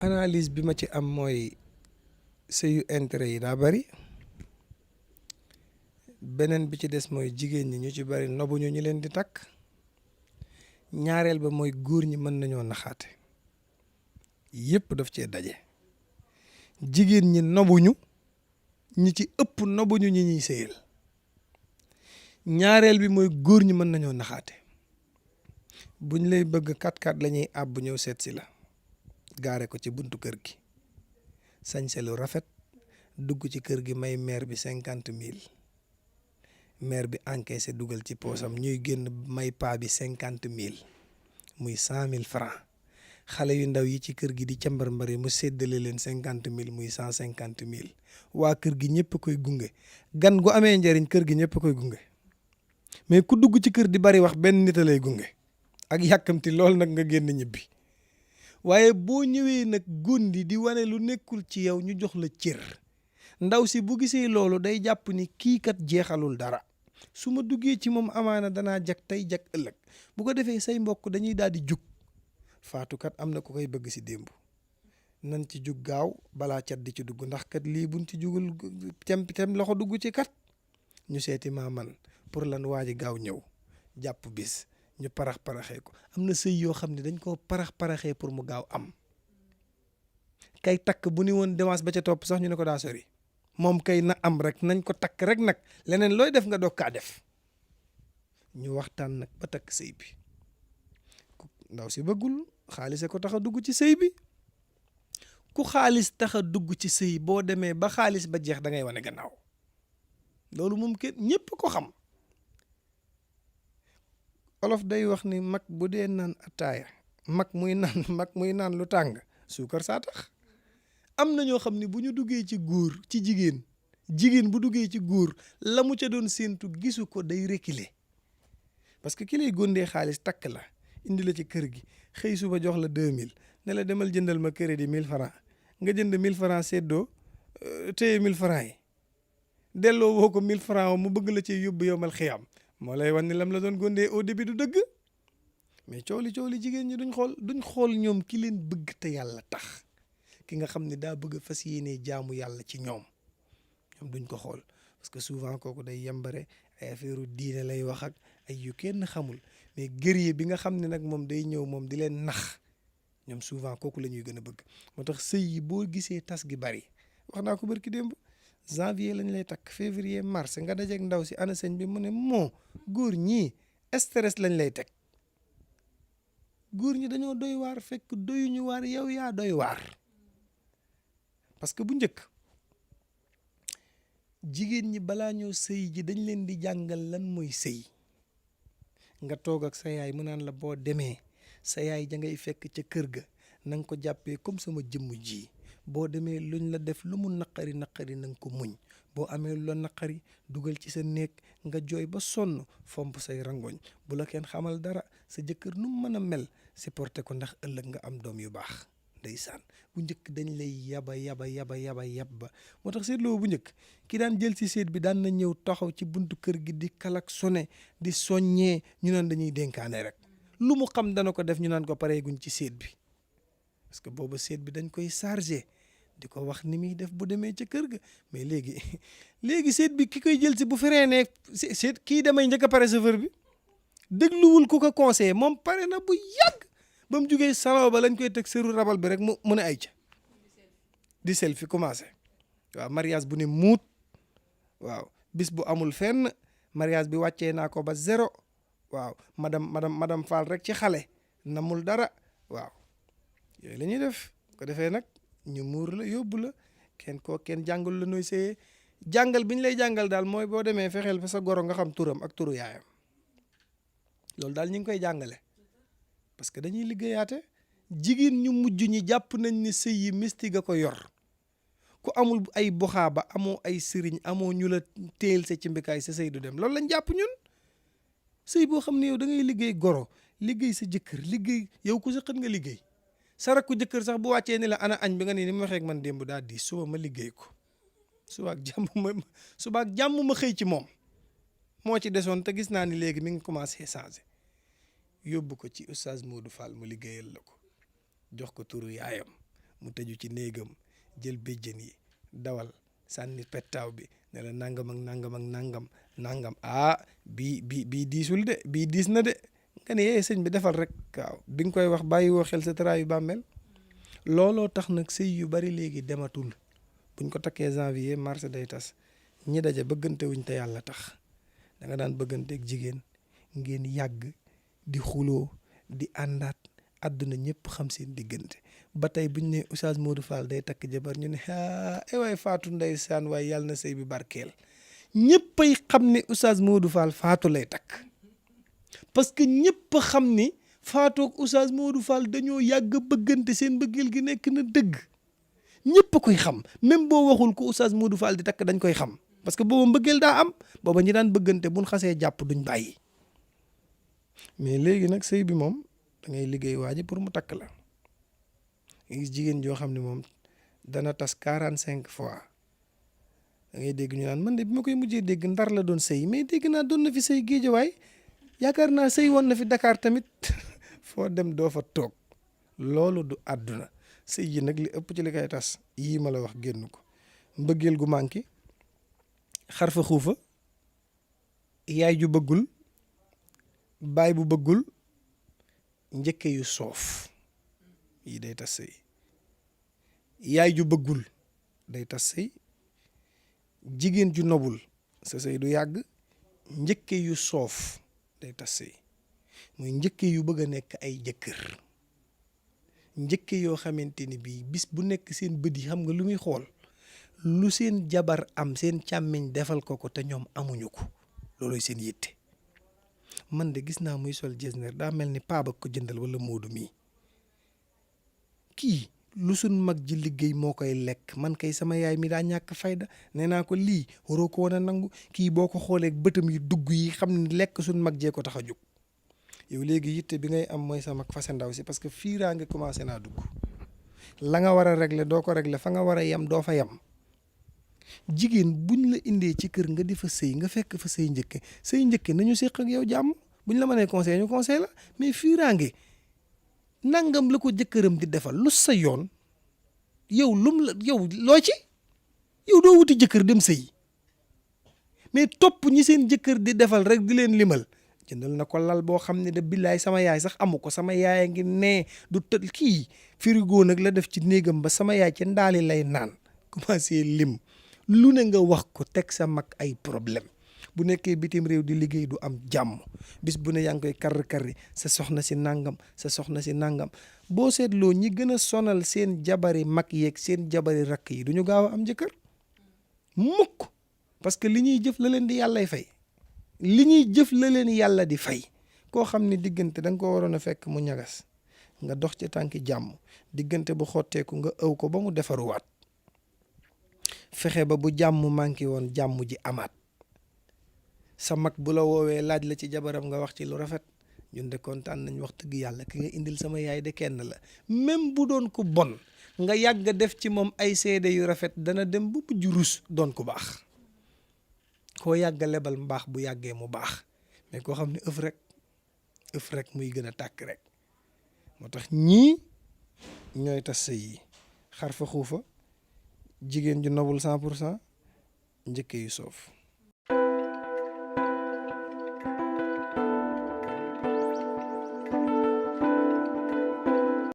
analyse bi ma ci am mooy sëyu intérêt yi daa bari beneen bi ci des mooy jigéen ñi ñu ci bari nobuñu ñu leen di takk ñaareel ba mooy góor ñi mën nañoo naxaate yépp daf cee daje jigéen ñi nobuñu ñi ci ëpp nobuñu ñi ñuy sëyal ñaareel bi mooy góor ñi mën nañoo naxaate buñ lay bëgg 4x4 la ñuy àbb ñëw seet si la gaare ko ci buntu kër gi sañse lu rafet dugg ci kër gi may maire bi 50 000 maire bi encaissé dugal ci poosam ñuy génn may paa bi 50 000 muy 100 000 francs xale yu ndaw yi ci kër gi di càmbar mbari mu séddale leen 50 000 muy 150 000 waa kër gi ñëpp koy gunge gan gu amee njariñ kër gi ñëpp koy gunge mais ku dugg ci kër di bari wax benn nit a lay gunge ak yàkkamti lool nag nga génn ñibbi waaye boo ñëwee nag gondi di wane lu nekkul ci yow ñu jox la cër ndaw si bu gisee loolu day jàpp ni kii kat jeexalul dara su ma duggee ci moom amaana danaa jag tey jag ëllëg bu ko defee say mbokk dañuy daal di jug faatukat am na ku koy bëgg si démb nan ci jug gaaw balaa cat di ci dugg ndax kat lii buñ ci jugul tem loxo dugg ci kat ñu seeti maaman pour lan waaji gaaw ñëw jàpp bis ñu parax-paraxee ko am na sëy yoo xam ne dañ koo parax-paraxee pour mu gaaw am kay takk bu ni woon dépense ba ca topp sax ñu ne ko daa sori moom kay na am rek nañ ko takk rek nag leneen looy def nga doog kaa def ñu waxtaan nag ba takk sëy bi ndaw si bëggul xaalis ko tax a dugg ci sëy bi ku xaalis tax a dugg ci sëy boo demee ba xaalis ba jeex da ngay wane gannaaw loolu moom kenn ñépp ko xam olof day wax ni mag bu dee naan ataaya mag muy naan lu tàng suukar saa tax am na ñoo xam ne bu ñu duggee ci góor ci jigéen bu duggee ci góor la mu ca doon séentu gisu ko day reculer parce que ki lay góndee xaalis takk la indi la ci kër gi xëy suba jox la 2000 ne la demal jëndal ma crédit 1000 francs nga jënd 1000 francs seddoo téye 1000 francs yi delloo woo ko 1000 francs mu bëgg la ci yóbbu yow mal xiyam moo lay wan ni lam la doon góndee au début du dëgg mais coow li jigéen ñi duñ xool ñoom ki leen bëgg te yàlla tax ki nga xam ne daa bëgg a fas yéenee jaamu yàlla ci ñoom duñ ko xool parce que souvent kooku day yembare ay affaire diine lay wax ak ay yu kenn xamul mais guerrier bi nga xam ne nag moom day ñëw moom di leen nax ñoom souvent kooku la ñuy gën a bëgg moo tax sëy yi boo gisee tas gi bari wax naa ko barki démb janvier lañ lay takk février mars nga dajeeg ndaw si ana sëñ bi mu ne moo góor ñii stress lañ lay teg góor ñi dañoo doy waar fekk doyuñu waar yow yaa doy waar parce que bu njëkk jigéen ñi balaa ñoo sëy ji dañ leen di jàngal lan mooy sëy nga toog ak sa yaay mu naan la boo demee sa yaay ja ngay fekk ca kër ga na nga ko jàppee comme sama jëmm ji boo demee luñ la def lu mu naqari na nga ko muñ boo amee lu la naqari dugal ci sa néeg nga jooy ba sonn fomp say rangoñ bu la kenn xamal dara sa jëkkër nu mu mën a mel supporté ko ndax ëllëg nga am doom yu baax ndeysaan bu njëkk dañ lay yaba ba moo tax seetloo bu njëkk ki daan jël ci seet bi daan na ñëw taxaw ci buntu kër gi di kalak sone di soññee ñu naan dañuy dénkaane rek lu mu xam dana ko def ñu naan ko pareeguñ ci seet bi parce que booba seet bi dañ koy chargé di ko wax ni muy def bu demee ca kër ga mais léegi seet bi ki koy jël si bu feree ne seet kii damay njëkk a pare chauffeur bi dégluwul ku ko conseillé moom pare na bu yàgg ba mu jugee salon ba lañ koy teg sëru rabal bi rek mu ne ay ca di selfie commencé waaw mariage bu ne muut waaw bis bu amul fenn mariage bi wàccee naa ko ba 0 waaw madame Fall rek ci xale namul dara waaw yooyu la ñuy def ko defee nag ñu muur la yóbbu la kenn jàngal la nooy sëyee jàngal bi ñu lay jàngal daal mooy boo demee fexeel fa sa goro nga xam turam ak turu yaayam loolu daal ñu ngi koy jàngale parce que dañuy liggéeyaate jigéen ñu mujj ñi jàpp nañ ni sëy yi mystique a ko yor ku amul ay buxaaba amoo ay sëriñ amoo ñu la téel sa ci mbikaay sa sëy du dem loolu lañ jàpp ñun sëy boo xam ne yow da ngay liggéey goro liggéey sa jëkkër liggéey yow ku sa xët nga liggéey sa rakku jëkkër sax bu wàccee ni la ana añ bi nga ni ma waxee ak man démb daal di suba ma liggéey ko suba ak jàmm ma xëy ci moom moo ci desoon te gis naa ni léegi mi ngi commencé changé yóbbu ko ci oustaz Modou Fall mu liggéeyal la ko jox ko turu yaayam mu tëju ci néegam jël béjjën yi dawal sànni pettaaw bi ne la nangam ak nangam ak nangam bii diisul de bii diis na de nga ne yee sëñ bi defal rek waaw bi nga koy wax bàyyi woo xel sa taraayu bàmmeel looloo tax nag sëy yu bari léegi dematul buñ ko takkee janvier mars day tas ñi daje bëggante wuñ te yàlla tax da nga daan bëgganteeg jigéen ngeen yàgg di xuloo di àndaat àdduna ñëpp xam seen diggante ba tey buñ ne Oustaz Modou Fall day takk jabar ñu ne waay Fatou ndeysaan waaye yàlla na sëy bi barkeel ñëppay xam ne Oustaz Modou Fall Fatou lay takk parce que ñëpp xam ni Fatou ak Oustaz Modou Fall dañoo yàgg bëggante seen bëggeel gi nekk na dëgg ñëpp koy xam même boo waxul ko Oustaz Modou Fall di takk dañ koy xam parce que booba mbëggeel daa am booba ñi daan bëggante buñ xasee jàpp duñ bàyyi mais léegi nag sëy bi moom da ngay liggéey waa ji pour mu takk la gis jigéen joo xam ne moom dana tas 45 fois da ngay dégg ñu naan man de bi ma koy mujjee dégg Ndar la doon sëy mais dégg naa doon na fi sëy Géejawaay yaakaar naa sëy woon na fi Dakar tamit foo dem doo fa toog loolu du àdduna sëy yi nag li ëpp ci li koy tas yii ma la wax génn ko mbëggeel gu manqué xarfa xuufa yaay ju bëggul baay bu bëggul njëkke yu soof yi day tas sëy yaay ju bëggul day tas sëy jigéen ju nobul sa sëy du yàgg njëkke yu soof day tas sëy muy njëkke yu bëgg a nekk ay jëkkër njëkke yoo xamante ni bii bis bu nekk seen bët yi xam nga lu muy xool lu seen jabar am seen càmmiñ defal ko te ñoom amuñu ko looloy seen yitte man de gis naa muy sol jesner daa mel ni paaba ko jëndal wala moodu mii kii lu suñ mag ji liggéey moo koy lekk man kay sama yaay mi daa ñàkk fayda nee naa ko lii waroo ko woon a nangu kii boo ko xoolee bëtam yi dugg yi xam ne lekk suñ mag jee ko tax a jóg yow léegi yitte bi ngay am mooy sa mag fase ndaw si parce que fiiraa nga commencé naa dugg la nga war a régler doo ko régler fa nga war a yem doo fa yem jigéen buñ la indee ci kër nga di fa sëy nga fekk fa say njëkke nañu séq ak yow jàmm buñ la mënee conseil ñu conseil la mais fiiraange nangam la ko jëkkëram di defal lu sa yoon yow yow loo ci yow doo wuti jëkkër dem sëy mais topp ñi seen jëkkër di defal rek di leen limal jëndal na ko lal boo xam ne de billaay sama yaay sax amu ko sama yaay a ngi nee du tëdd kii frigo nag la def ci néegam ba sama yaay ci ndaali lay naan commencé lim lu ne nga wax ko teg sa mag ay problème bu nekkee bitim réew di liggéey du am jàmm bis bu ne yaa ngi koy karri sa soxna si nangam boo seetloo ñi gën a sonal seen jabari mag yeeg seen jabari rakk yi du ñu gaaw a am jëkkër mukk parce que li ñuy jëf la leen di yàllay fay li ñuy jëf la leen yàlla di fay koo xam ne diggante da nga ko waroon a fekk mu ñagas nga dox ci tànki jàmm diggante bu xotteeku nga ëw ko ba mu defaruwaat fexe ba bu jàmm manqué woon jàmm ji amaat sa mag bu la woowee laaj la ci jabaram nga wax ci lu rafet ñun de kontaan nañ wax dëgg yàlla ki nga indil sama yaay de kenn la même bu doon ko bon nga yàgg def ci moom ay seede yu rafet dana dem bu mujj rus doon ko baax koo yàgg lebal mbaax bu yàggee mu baax mais koo xam ne ëf rek muy gën a tàkk rek moo tax ñii ñooy tas sëy yi xar fa xuufa jigéen ju nobul 100% njëkke yu soof